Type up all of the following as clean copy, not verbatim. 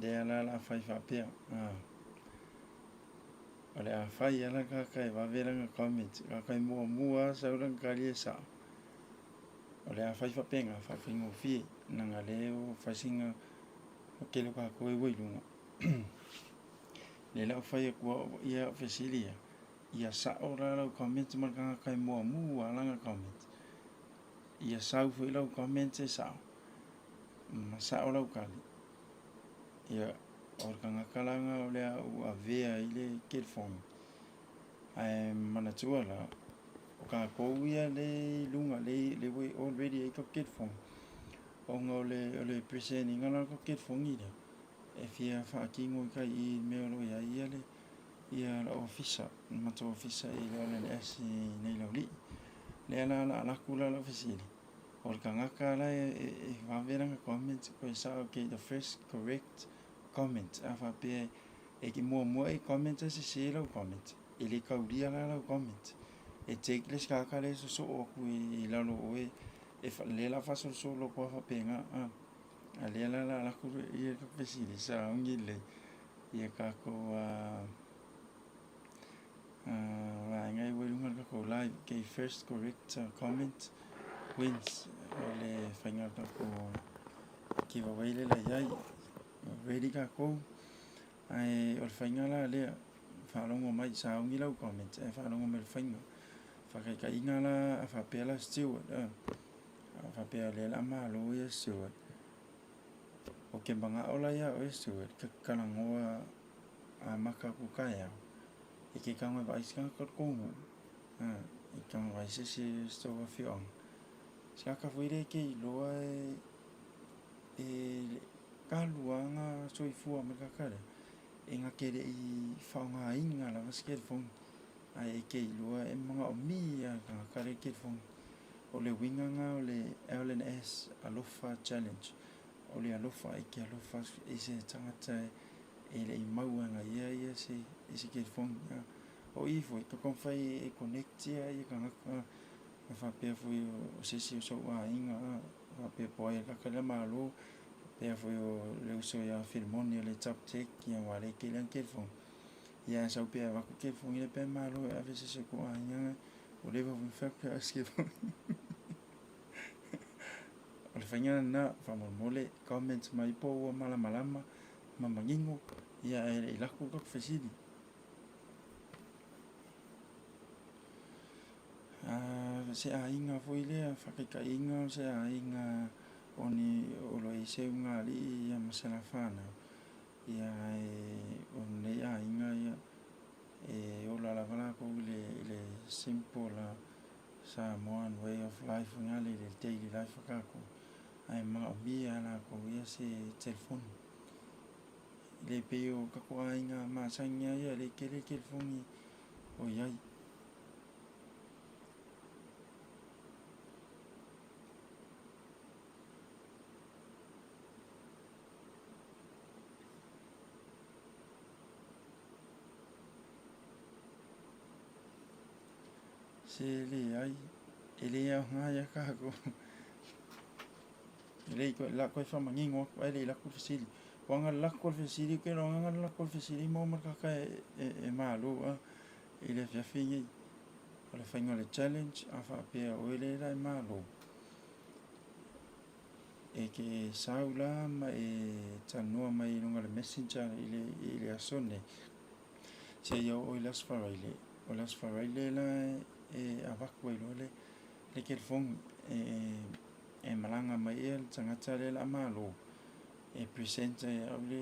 Lea la o le a fai faapea, o le a fai lava le tagata e vave lana comment, tagata e muamua lava sau lana tali e sao. O le a fai faapena, faafaigofie, leaga o lea ua fai sina tele o tatou e ua i luga. Lea la ua fai atu au ia au fesili ia, ia sao la lau comment ma le tagata e muamua lava lana comment. Ia sau foi lau comment e sao, ma sao lau tali. Ia, o le tagata la lena o le a ou avea ai le telefoni. Ae manatua la, o tatou ia lea i luga, lea ua already i ai tatou telefoni, ona o le present ina la o le tatou telefoni lea, e fia faatino i tai i i le mea o lo o i ai le ia lau ofisa, le matou ofisa i le LNS i inei i Laulii. Lea la o le a alu atu la lau fesili, o le tagata la e vave lana comment pe sao, okay the first correct comment, a faapea e te muamua e comment ae sese lau comment, e le taulia la lau comment. E take le isi tagata lea e sosoo atu i lalo o oe, lea la faasolosolo atu lava faapena. A lea la o le a alu atu le fesili, sauni lelei ia tatou vaega ia ua i luga o le tatou live. Okay, first correct comment wins. O le faiga o le tatou giveaway lea la i ai. Ready tatou. Ae o le faiga la lea, faalogo mai, sauni lau comment, ae faalogo mai i le faiga. Faataitaiga la, a faapea la Stewart, a faapea o lea o le a malo ia Stewart, Ou te manao la iā oe Stewart, ta te talanoa amata atu taeao, e te tago e vaai se tagata o le tou nuu, a, e te tago e vaai se isi o si tou afioaga. Se tagata foi lea e te iloa e talu lava ona soifua mai le tagata lea, e na te le i faaaogaina lava se telefoni, ae e te iloa e manaomia e le tagata lea le telefoni. O le uiga lena o le LNS Alofa Challenge, o le alofa, e te alofa i se tagata e le i maua e ia ia se, i se telefoni. O i foi, ka taumafai e connect ia ia tagata, e faapea foi o se isi o sou aiga, faapea po o ai e kaka lea malo, faapea foi o le uso ia Filimoni o le Top Tech, ia aua o lea e tele ana telefoni. Ia ae sau pea e avatu telefoni lea pe malo e ave i se isi o tou aiga, Ua leva foi ona fai atu pe ask O le faiga lena, faamolemole comment mai po ua malamalama ma manino, ia ae le i lako le fesili. Se aiga foi lea, faataitaiga o se aiga o ni o lo o i ai se ulugalii ia ma se lafanau, ia ae o lenei aiga ia E ola lava latou i le, i le simple Samoan way of life foi lea i le daily life a tatou, ae manaomia e latou ia se telefoni. E le pei o tatou aiga masani lava ia, e le tele telefoni o i ai. Se leai, e le aoga ia kākou. E le i la koe whamangingo aku, ai le i lako le fesili. Wanga le lako le fesili, ke roa nganga le lako le fesili mo ma kaka e, e, e malo a i le afiafi nei. O le whainga le challenge, a whaapea oe le la e malo. E ke sau la ma e talanoa mai i luga o le messenger i le, i le aso nei. Seia oo i le Aso Faraile. O le Aso Faraile la e avatu ai loa le, le telefoni e, e malaga mai ia le tagata lea o le a malo e present ai e au le,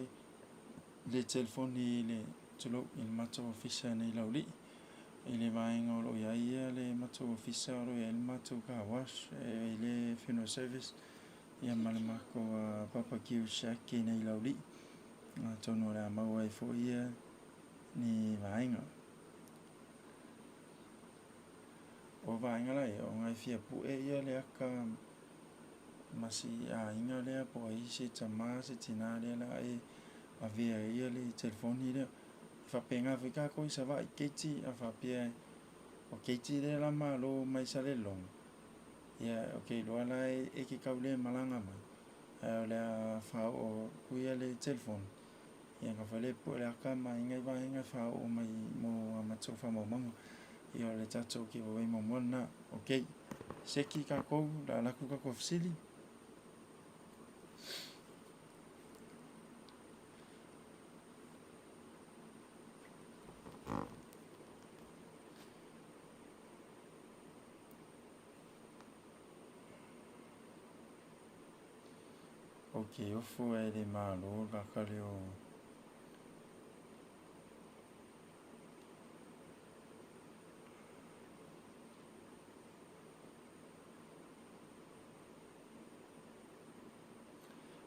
le telefoni i le, tulou, i le matou ofisa nei i Laulii. I le vaega o lo o i ai ia le matou ofisa o lo o i ai le matou car wash, e i ai le funeral service ia ma le matou barbecue shack i inei i Laulii. Atonu o le a maua ai foi ia ni vaega. O vaega la ia, ona e fia pue ia le aka ma si aiga lea po o ai se tama se tina lea la e avea ai ia le telefoni lea. E faapena foi tatou i Savaii, keiti a faapea o keiti lea la malo mai Salelologa, ia ou te iloa la e te tau le malaga mai, ae o le a faaoo atu ia le telefoni. Ia ona fai lea e pue le aka ma aiga i vaega e faaoo mai mo a matou faamaumauga. Ia o le tatou giveaway muamua lena. Ok, seki tatou, o le a alu atu tatou fesili. Ou te ofo ae le malo le tagata lea o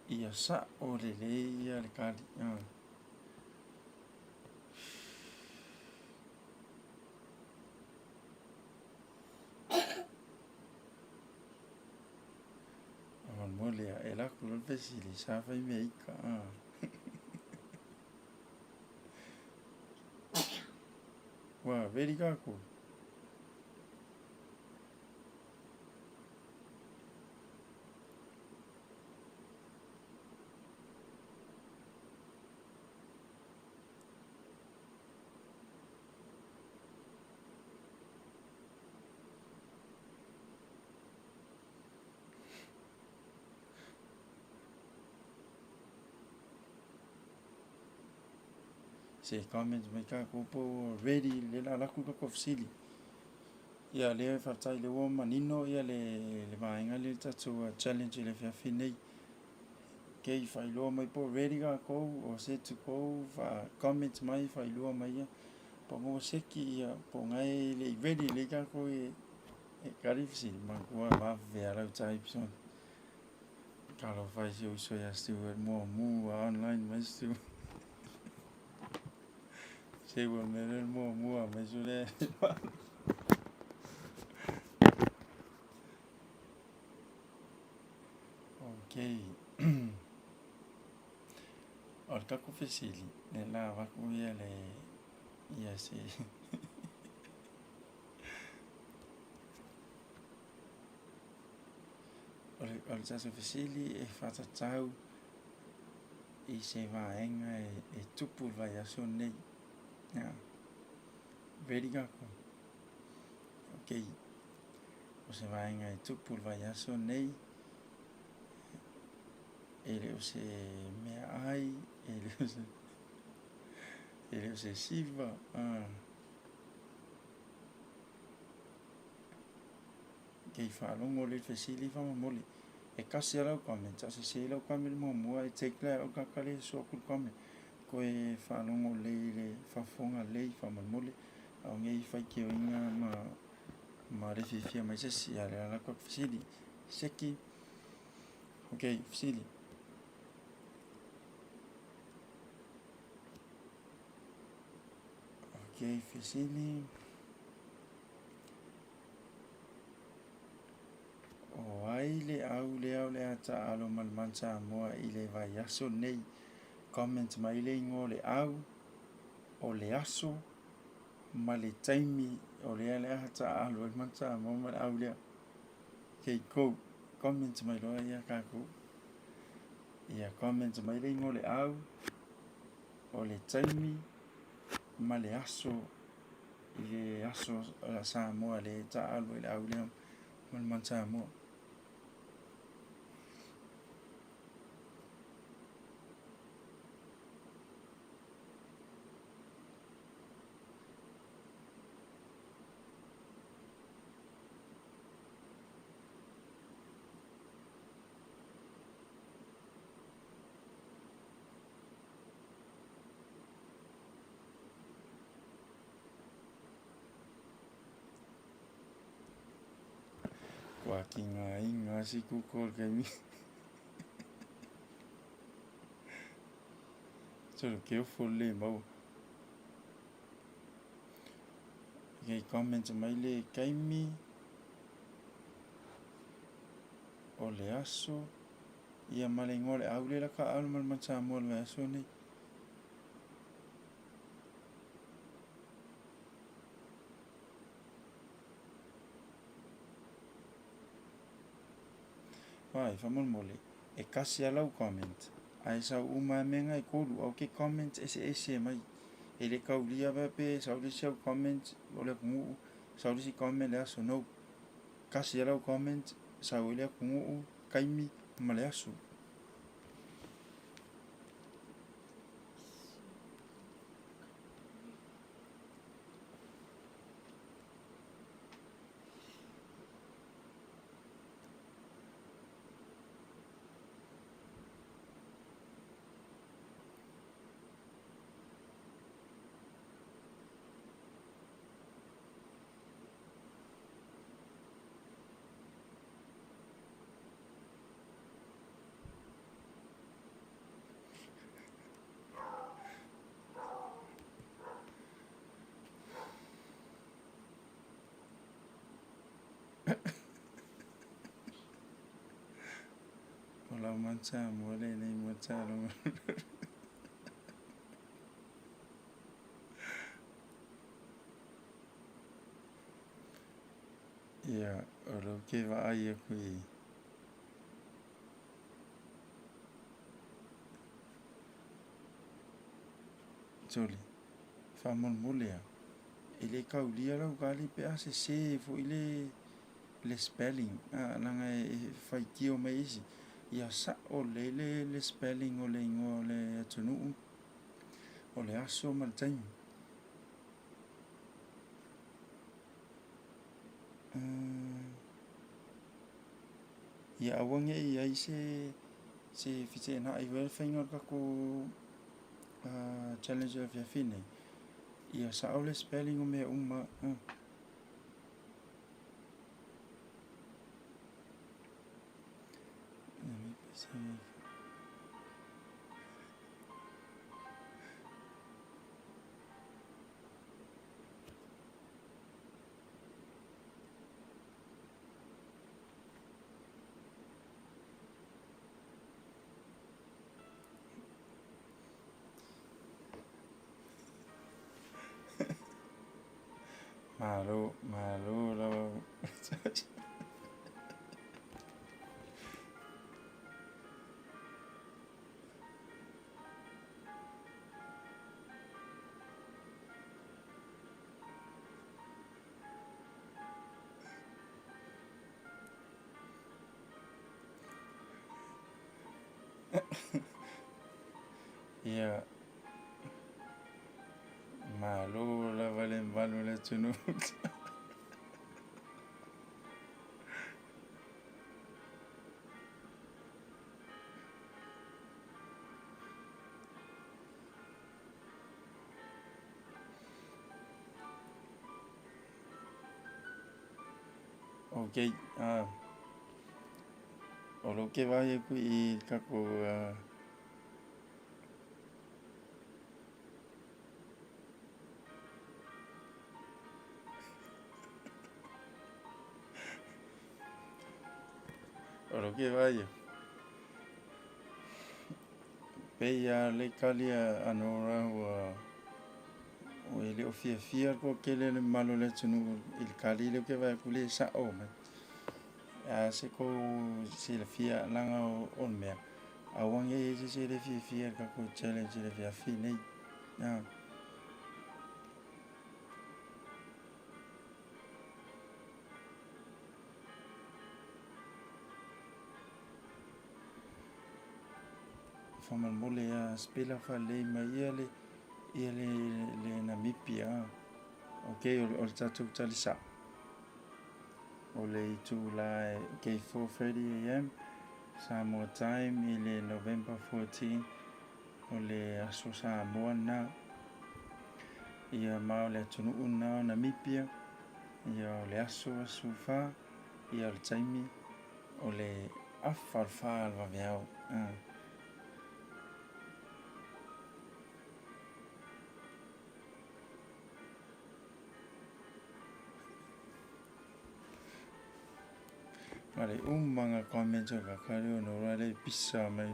Ia sa'o lelei ia le tali. Faamolemole a e alu atu loa le fesili sa fai mea ita. Ua ready tatou. Se comment mai tatou po ua ready lea la alu atu le tatou fesili. Ia lea faafetai lea ua manino ia le le vaega lea le tatou challenge i le afiafi nei. Okay, faailoa mai po ready tatou or set to go, fa comment mai faailoa mai ia po ua seki ia po o na e le i ready lelei tatou e E kari fesili manatua vave a lau type son. Talofa i si ou uso ia Stewart muamua online mai Stewart. Se ua mea lea muamua mai so lea. Okay. O le tatou fesili, le la avatu ia le ia se O le tatou fesili e faatatau i se vaega e tupu i le vaiaso lenei. Ia. Ready tatou? Ok. O se vaega e tupu i le vaiaso lenei, e le o se meaai, e le o se, e le o se siva. Kei faalogo lelei i le fesili faamolemole. E tasi lava lau comment, a sese lau comment muamua e take lea e lau tagata lea e sosoo atu le comment. Toe faalogo lelei i le faafofoga lelei faamolemole. A o nei faitioina ma ma le fiafia mai se isi, a o lea e alu atu fesili. Seki. Ok, fesili. Ok, fesili. O ai le au lea o le a taaalo ma le Man Samoa i le vaiaso nei? Comment mai le igoa o le au, o le aso ma le taimi o lea le a taaalo ai le Man Samoa ma le au lea. Okay, go. Comment mai loa ia tatou. Ia comment mai le igoa o le au, o le taimi ma le aso i le aso a Samoa le taaalo i le au lea ma le Man Samoa. Kua ki ngā inga si kuko le kaimi. Solo ke ofo le maua. Kei comment mai le kaimi o le aso ia ma le ingoa o le au le la ka alu ma le Man Samoa le vaiaso nei. Vaai, faamolemole, e kasi lava lau comment. Ae sau uma lava mea na e tolu, aua e te comment eseese mai. E le taulia pea pe sau le isi au comment o le atunuu, sau le isi comment le aso. No. Tasi lava lau comment, sau ai le atunuu, taimi ma le aso. O lau Samoa lenei mo taaloga. Ia, o lea ou te vaai aku i Sole, faamolemole lava, e le taulia lau tali pe a sese foi le le spelling a leaga e faitio mai isi ia sao lelei le le spelling o le igoa o le atunuu, o le aso ma le taimi. Ia aua ne i i ai se se feteenai foi le faiga o le tatou challenge o le afiafi nei. Ia sao le spelling o mea uma. Malo, malo lava. Ia, malo lava le mamalu o le atunuu. Ok, o lou ke vaai aku i takou o lou ke vaai aku, pei lava le kali a Nora ua e le o fiafia le toatele o le mamalu o le atunuu i le kali lea ou te vaai atu le sao mai. A se tou silafia leaga o le mea, aua ne i i ai se isi e le fiafia i le tatou challenge i le afiafi nei. Faamolemole a sipela faalelei mai ia le ia le le Namibia. Ok, o le tatou tali sao. O le itula e ok 4:30 am Samoa time i le November 14 o le aso Samoa lena. Ia ma o le atunuu lena o Namibia. Ia o le aso aso 4 ia o le taimi o le afa o le fa o le vaveao. Ma le uma nga comments o kaka leo no ra le pisa mai.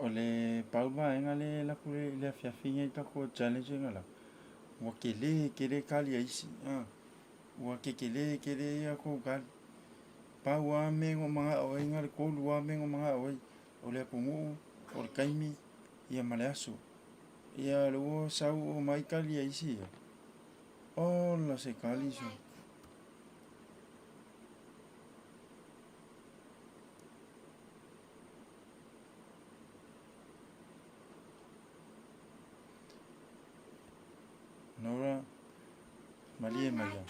O le pau vaega lea e alu atu i le afiafi lenei i le tatou challenge lena la, ua tele tele tali a isi, a, ua tetele tele a outou tali. Pau lava mea na ou manao ai, na o le tolu lava mea na ou manao ai, o le atunuu, o le taimi, ia ma le aso. Ia o lea ua sau aumai tali a isi ia. Ola se tali se. Nora, malie mai ia.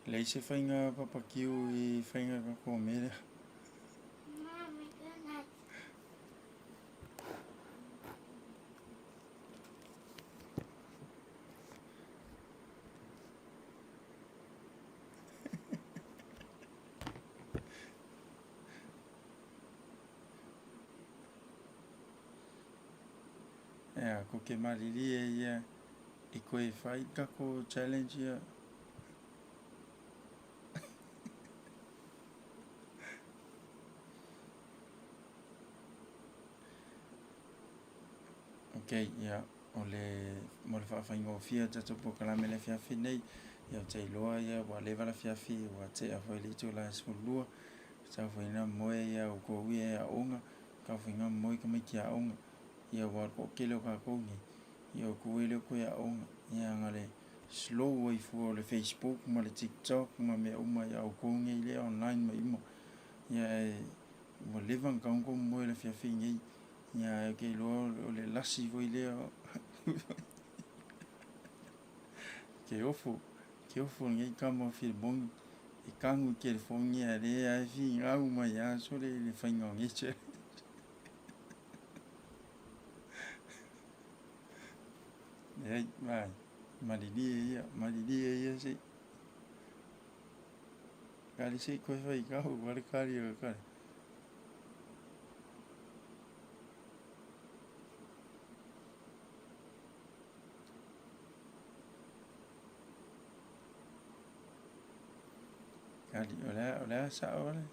Leai se faiga papakiu i faiga tatou mea lea. Ea, ko ke malilie ia e koe fai takou challenge ia. Ok, ia, o le, mo le faafaigofie o le tatou polokalame i le afiafi lenei, ia ou te iloa ia ua leva le afiafi, ua tea foi le itula e 12, tatau foi ona moe ia outou ia e aooga, tatau foi ona moe tamaiti aoga, ia aua o le toatele o tatou nei, ia o tua e le o toe aooga, ia na o le slow ai fua o le Facebook ma le TikTok ma mea uma ia outou nei lea e online mea uma, ia ae ua leva ona tatau ona outou moe i le afiafi lenei, ia ae ou te iloa o le lasi foi lea ke ofo, ke ofo i lenei tama o Filemoni e tanu i le telefoni a o lea lava e finau mai lava sole i le faiga o nei challenge. Leai, vai, malilie ia, malilie ia se i. Kali se i koe faitau, wale kali o kali. Kali, o le a, o le a sao wale.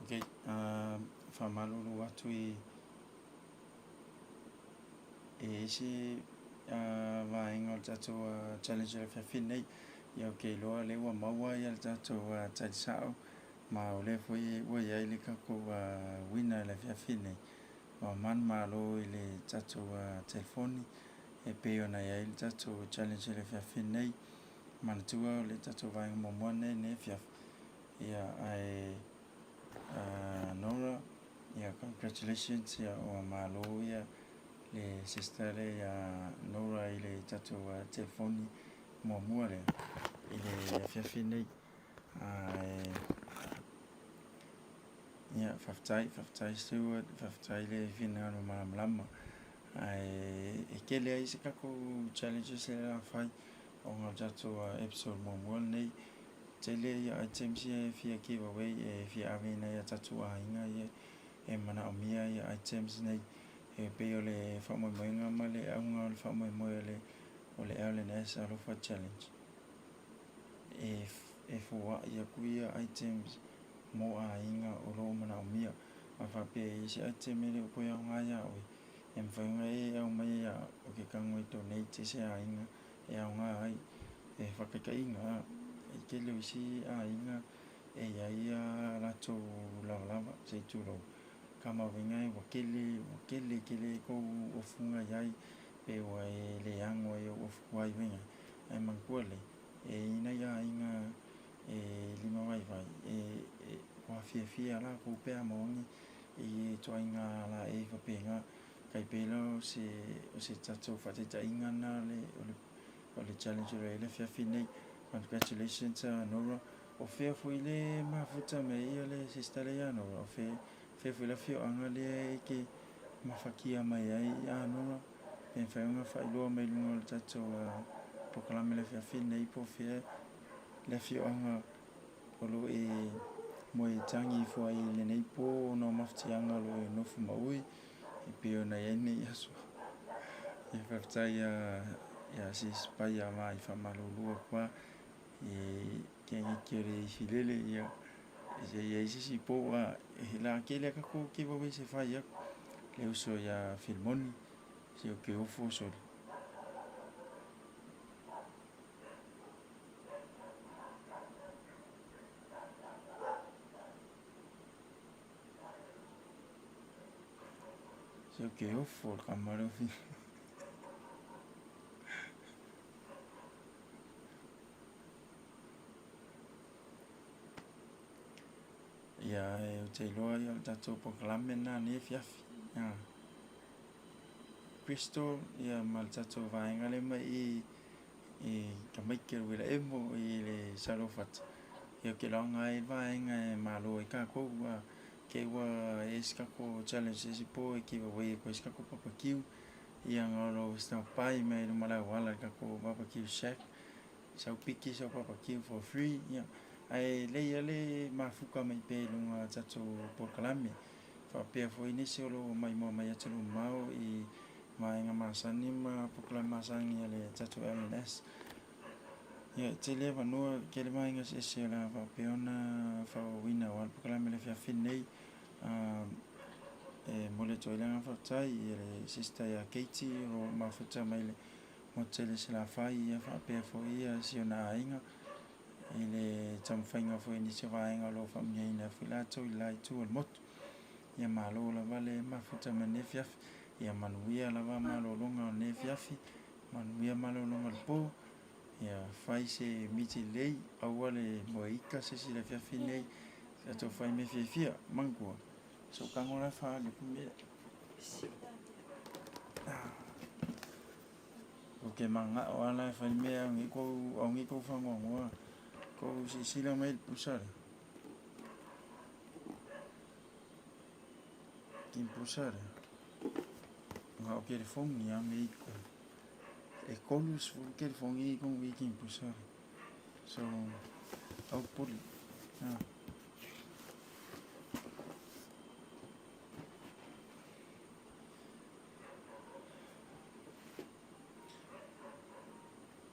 Ok, uh, faamalulu atu i e i ai se uh, vaega o le tatou uh, challenge o le afiafi lenei. Ia ou te iloa o lea ua maua ia le tatou uh, tali sao ma o lea foi ua i ai le tatou uh, winner i le afiafi lenei. Ua manumalo i le tatou uh, telefoni e pei ona i ai le tatou challenge i le afiafi lenei. Manatua o le tatou vaega muamua lenei i lenei afiafi. Ia ae uh, Nora, ia congratulations ia ua malo ia le sister lea ia Nora i le tatou uh, telefoni muamua lea i le afiafi lenei. Ae ia faafetai, faafetai Stewart, faafetai le finagalo malamalama. Ae e tele ai se tatou challenges lea o le a fai ona o le tatou episode muamua lenei. Tele ia items ia e fia give away e fia ave i nai a tatou aiga ia e manaomia ia items nei. E pei o le faamoemoega ma le auga o le faamoemoe o le o le LNS Alofa Challenge e, e foai atu ia items mo aiga o lo o manaomia. A faapea e i ai se item e le o toe aoga iā oe, e mafai ona e aumaia ia o ke tago e donate i se aiga e aoga ai. E faataitaiga, i tele o isi aiga e i ai a latou lavalava, se i tulou, kamauiga e ua tele, ua tele tele kou ofuga i ai, pe ua e le ano ai ou ofu tuai uiga. Ae manatua lelei, e i ai nai aiga e limavaivai, e, e, ua fiafia latou pe a maua ni i ituaiga laei faapena. Tai pei la o se, o se tatou faataitaiga lena o le, o le, o le challenge o lo o i ai le afiafi nei. Congratulations Nora. O fea foi le mafuta mai ai le sister lea ia Nora? O fea, fea foi le afioaga lea e te mafatia mai ai a Nora? Pe mafai ona faailoa mai luga o le tatou polokalame i le afiafi lenei po o fea le afioaga o lo o e moe tagi ifo ai i lenei po ona o mafatiaga o lo o e nofo ma oe e pei ona i ai lenei aso. Ia faafetai ia sis Paia ma i faamalulu atu lava i keneti o le ifilele ia se i ai se isi po a e la tele a tatou giveaways e fai atu le uso ia Filimoni se ou te ofo sole. Se ou te ofo le tama lea o Ia, ou te iloa ia o le tatou polokalame lena i lenei afiafi. Crystal ia ma le tatou vaega lea mai i i tamaiti o le uila emo i le Saluafata, ia ou te iloa e i ai le vaega e malo ai tatou. Te i ua i ai se tatou challenge se isi po e give away atu ai se tatou barbecue, ia ona o lou stop by mai luma o le auala i le tatou barbecue shack, sau piki sau barbecue for free, ia. Ae lelei lava le mafuta mai pea i luga o tatou polokalame. Faapea foi nisi o lo o maimoa mai atunuu mamao i vaega masani ma polokalame masani a le tatou LNS. Ia, e tele avanoa, e tele vaega eseese o le a faapea ona faaauauina aua le polokalame i le afiafi lenei. E momoli atu ai le agaga faafetai i le sister ia Katie o lo o mafuta mai le motu tele i Salafai, ia faapea foi si ona aiga i le taumafaiga foi i nisi o vaega o lo o faamanuiaina ai foi latou i le la itu o le motu. Ia malo lava le mafuta mai lenei afiafi. Ia manuia lava malologa o lenei afiafi, manuia malologa o le po. Ia fai se miti lelei, aua le moe ita se isi i le afiafi lenei, tatou fai mea fiafia. Manatua, se ou tago la e faaali atu le mea lea. Ou te mananao lava la e fai le mea aua ne i tou faanoanoa. Tou silasila mai i le pusa lea. Kimpusa lea. Na o telefoni lava mea i totonu. E 30 telefoni i totonu i kimpusa lea. So, aua popole. Ah.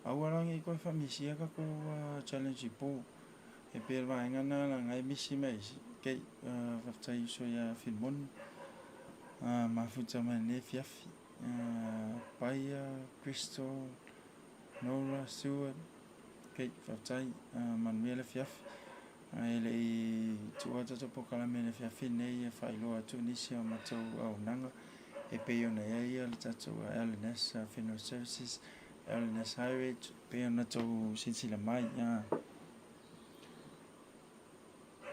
Aua la ne i toe faamisia tatou challenge i po. E pei o le vaega lena leaga e misi mai ai isi. Okay, faafetai uso ia Filimoni. Mafuta mai lenei afiafi. Paia, Crystal, Nora, Stewart. Okay, faafetai. Manuia le afiafi. Ae le i tuua tatou polokalame i le afiafi lenei e faailoa atu nisi o matou auaunaga e pei ona i ai le tatou LNS Funeral Services, LNS Highridge, e pei ona tou silasila mai,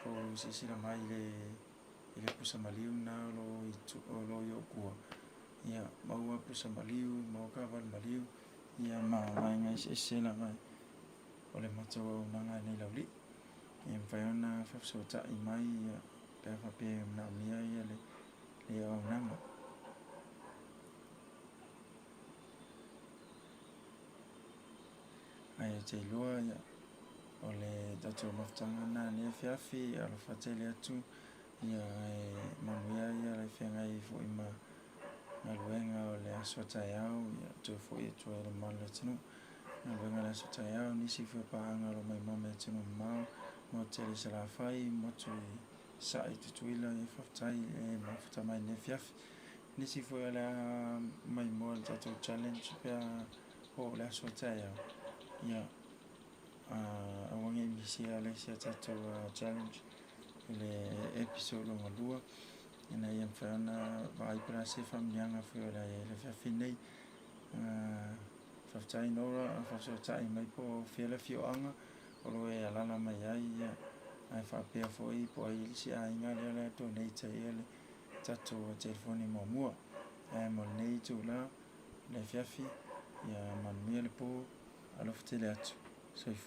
tou silasila mai i le i le pusa maliu lena o lo o o lo o i ou tua, ia maua pusa maliu, maua taavale maliu, ia ma vaega eseese lava o le matou auaunaga i lenei laulii. E mafai ona faafesootai mai pe a faapea e manaomia ia le auaunaga. Ae ou te iloa ia, o le tatou mafutaga lena i lenei afiafi, alofa tele atu, ia e manuia ia le feagai foi ma galuega o le aso a taeao, ia toe foi atu ai i le mamalu o le atunuu. Galuega o le aso taeao, nisi foi o paaga o lo o maimoa mai atunuu mamao, motu tele i Salafai, motu i Sasae i Tutuila, ia faafetai e mafuta mai i lenei afiafi. Nisi foi o le a maimoa i le tatou challenge pe a oo le aso a taeao, ia aua ne i misia le isi a tatou challenge i le episode lona lua ina ia mafai ona vaai po o le a se faamanuiaga foi o le a i ai i le afiafi lenei. Faafetai Nora, faafesootai mai po o fea le afioaga o lo o e alaala mai ai, ia, ae faapea foi po o ai le isi aiga lea o le a donate ai le tatou telefoni muamua. Ae mo lenei itula, le afiafi, ia manuia le po, alofa tele atu. Soifua.